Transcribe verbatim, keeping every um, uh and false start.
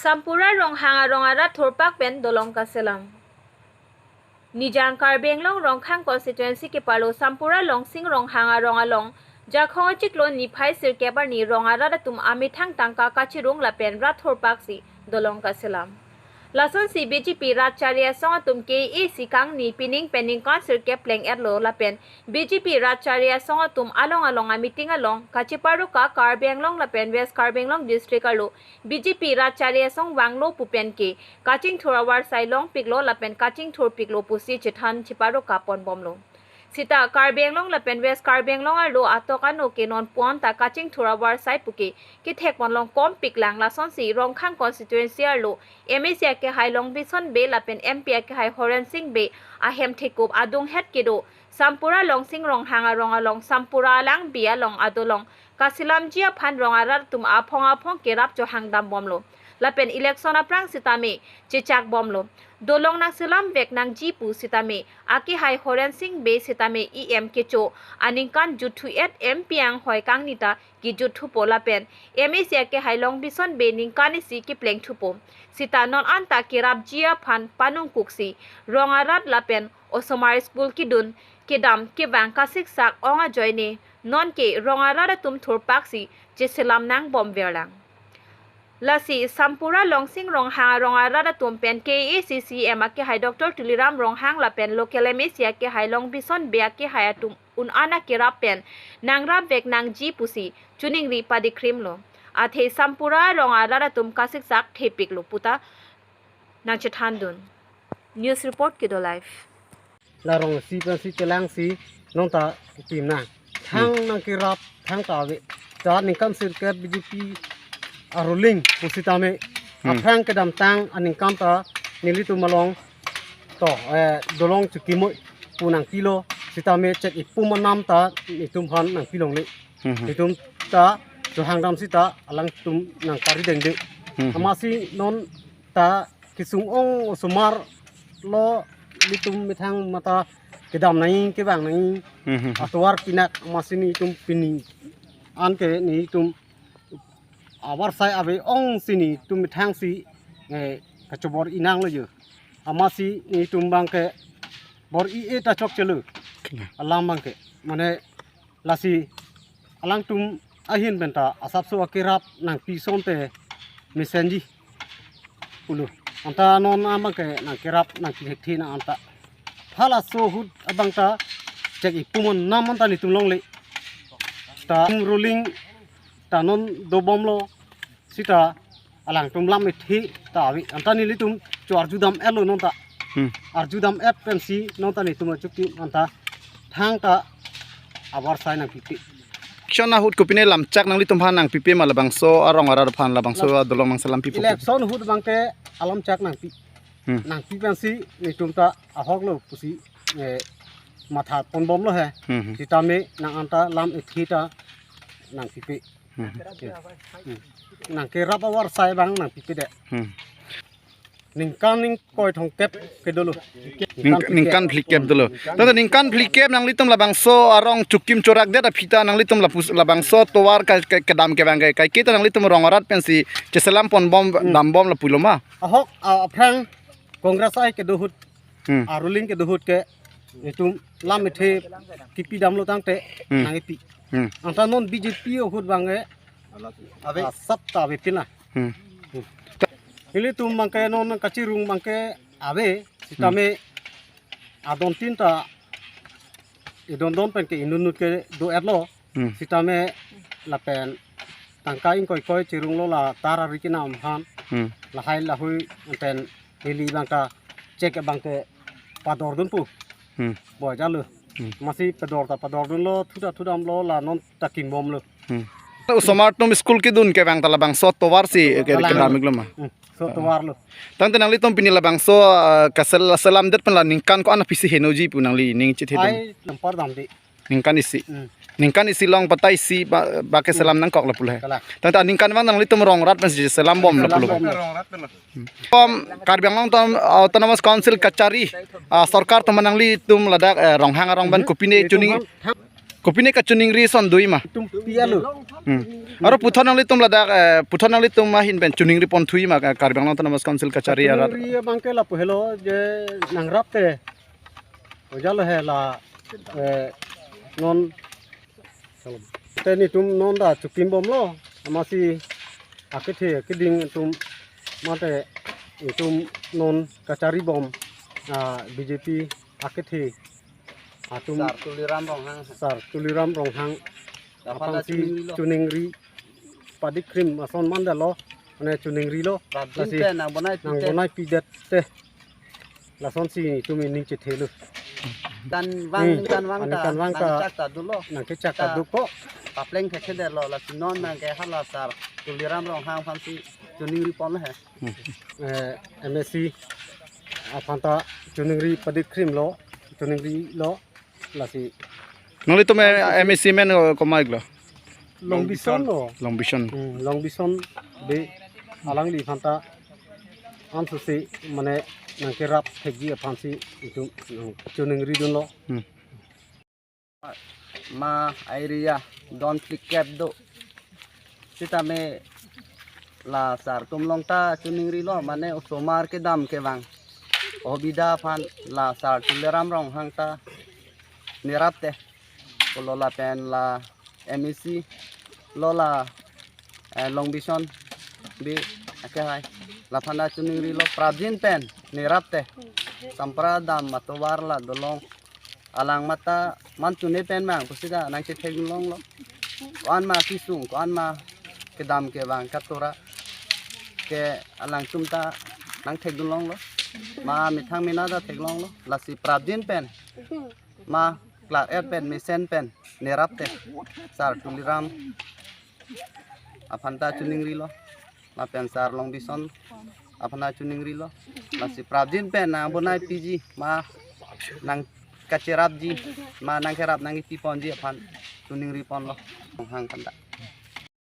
Sampura Ronghang arong arat thurpak pen dolong kaselam. Nijang Karbi Anglong Rongkhang constituency kepalo Sampura Longsing Ronghang arong along Jakhong achiklo niphai sirkep arni rong arat atum amethang tangka kachirung lapen rat thurpaksi dolong kaselam. Lasonsi B J P rat chari asong atum K A A C kangni pining pen ningkan sirkep pleng-etlo lapen B J P rat chari asong atum along along ameeting along kacheparuka Karbi Anglong lapen West Karbi Anglong district arlo B J P rat chari asong vanglo pu pen ke kachingthur avarsai longpiklo lapen kachingthurpiklo pusi chethan cheparuka ponbomlo. Sita Karbi Anglong lapen West Karbi Anglong arlo atok ano ke non puan ta kachingthur avarsai puke kethek ponlong kompiklang lasonsi Rongkhang constituency arlo M A C akehai Longbison Bey lapen M P akehai Horen Sing Bey ahem thekup adunghet kedo Sampura Longsing Ronghang arong along Sampura alangbi along adolong kaselamji aphan rong arat atum aphong aphong kerap chohangdambomlo. Lapen election aphrang sitame chechakbomlo. Dolong nangselam vek nangji pu sitame akehai Horen Sing Bey sitame E M kecho aningkan juthu-et M P anghoi kangni ta kejut thupo lapen M A C akehai Longbison Bey ningkan isi kepleng thupo. Sita non anta kerapji aphan panungkuksi rong arat lapen osomar school kedun kedam kevang kasiksak ong ajoine nonke rong arat atum thurpaksi cheselam nangbomverlang. Lasi Sampura Longsing Ronghang arong arat atum pen K A A C C M akehai Doctor Tuliram Ronghang lapen local M A C akehai Longbison Bey akehai atum un-an akerap pen nangrap vek nangji pusi choningri padikrimlo. Athe Sampura rong arat atum kasiksak thepiklo puta nangchethandun. News report Kedo Live. La rong isi pensi chelangsi nonta tim nang. Thang nangkerap thangta ave. Ta ningkan sirkep B J P aruling pusitame. Hmm. Aphrang kedamtang aningkan ta nelitum along to, eh, dolong chukimoi pu nangpilo sitame chek-ipu manam ta nelitum aphan nangpilongle. Hmm. Nelitum ta chohangdam sita alangtum nangparidengde. Hmm. Amatsi non ta kesung ong osomar lo nelitum methang mata kedam nangji kevang nangji. Hmm, hmm, hmm. Atovar pinak amatsi nelitum pini anke nelitum avarsai ave ongsi nelitum methangsi, eh, kachobor-i nanglo jo. Amatsi nelitum abangke bor-i-e ta chokchelo. Kena. Alam abangke. Mane lasi alangtum ahin penta asapso akerap nangpi asonte mesenji pulo. Anta non abangke nangkerap nangpi thekthe nang anta. Halaso ahut abang ta chek-ipu manam anta nelitum longle. Ta ruling ta non dobomlo sita alangtum lam-ethe ta ave. Anta nelitum cho arjudam-etlo nonta. Hmm. Arjudam-et pensi nonta nelitum achukim anta thangta avarsai nangpipe. Election ahut kopine lamchak nanglitum aphan nangpipe ma labangso arong arat aphan labangso adolong nangselampipo? Election ahut abangke alamchak nangpi. Hmm. Nangpi pensi nelitum ta ahoklo pusi, eh, matha ponbomlo he. Hmm, hmm. Sitame nang anta lam-ethe ta nangpipe. Hmm. Hmm. Nangkerap avarsai abang nangpipede. Hmm. Ningkan ingkoi thomkep kedolo. Ning-, ningkan phlikep dolo. Tangte ningkan phlikep nanglitum labangso arong chukim chorakdet aphi ta nanglitum lapus labangso tovar ka, ka, kedam kevang ke, kaike ta nanglitum rong arat pensi cheselam ponbom, hmm, dambom lapulo ma? Ahok, a, aphrang Congress ai kedo ahut, hmm, aruling kedo ahut ke nelitum lam-ethe kipidamlo tangte, hmm, nangkipi. Hmm. Anta non B J P ahut abangke ave, asap ta avepin na. Hmm. Hmm. Nelitum abangke non kachirung abangke ave, sitame, hmm, adon tin ta idondon pen ke inutnut kedo-etlo. Hmm. Sitame lapen tangka ingkoikoi chirunglo la tar ari kenam aphan. Hmm. Lahai lahui pen neli abang ta chek abangke padordunpo. Hmm. Boyalo. Hmm. Amatsi pador ta padordunlo, thu ta thudamlo, la non ta kimbomlo. Hmm. Osomar atum school kedun kevang ta labangso tovarsi ke, kalang, kedamiklo ma? Hmm. So tovarlo. Tangte nanglitum pini labangso, ah, kasel-, selamdet pen la ningkan ko-an aphisi henoji pu nangli ning chithedun? Ai nampar damde. Ningkan isi. Hmm. Ningkan isi along patta isi ba, ba ke, hmm, selam nangkok lapulo he. Kalang. Tangte ningkan vang nanglitum rong arat pensi selambom lapulo. Selambom. Bom Karbi Anglong Auto-, Autonomous Council kachari, ah, sorkar atum nanglitum ladak, eh, Ronghang arong abang, hmm, kopine nelitum chuni. Bang, Kopine kachiningri ason do-i ma? Itum pi-etlo. Hmm. Aro puthot nanglitum ladak, eh, puthot nanglitum ahin pen chiningri ponthu-i ma, eh, Karbi Anglong Autonomous Council kachari arat? Chiningri abang ke lapu helo je nangrap te. Ojalo he la, eh, non te netum non ta chokim bomlo. Amatsi akethe akeding atum mate netum non kachari bom, ah, B J P akethe atum. Sar Tuliram Ronghang. Sar Tuliram Ronghang. Aphan aphansi chiningri lo. Chiningri padikrim ason mandalo, mane chiningrilo. Prabjin lasi pen nangbonai pidet. Nangbonai pidet te. Lasonsi netum ining chethelo. Ningkanvang, hmm, ningkanvang ta, ningkanvang ta nangchak ta dolo. Nangkechak ta ta doko. Papleng thekthedetlo, lasi non nangke hala Sar Tuliram Ronghang aphansi chiningri ponlo he. Hmm. Eh, M A C aphan ta chiningri padikrimlo, chiningrilo, lasi. Nanglitum, eh, M A C men, eh, komat lo? Longbison lo. Longbison. Hmm, Longbison Bey, alangliphan ta ansose mane nangkerap thekji aphansi itum, hmm, chiningridunlo. Hmm. Ma area don phlikep do. Sitame la Sar atum along ta chiningrilo, mane osomar kedam kevang. Obida aphan la Sar Tuliram Ronghang ta nerap te. Pulo lapen la M A C lo la, eh, Longbison Bey akehai. Laphan ta chiningrilo, prabjin pen nerap te. Sampradam atovar la dolong. Alang mata man chune pen mang pusita nangchethekdunlonglo. Ko-an ma kesung, ko-an ma kedam kevang katora ke alangtum ta nangthekdunlonglo. Ma methang mena ta theklonglo. Lasi prabjin pen ma klar-et pen mesen pen nerap te. Sar Tuliram aphan ta chiningrilo. Lapen Sar Longbison aphan ta chiningrilo. Lasi prabjin pen nangbonai piji, ma nangkacherapji, ma nangkerap nangkipi ponji aphan chiningri ponlo. Ronghang aphan ta.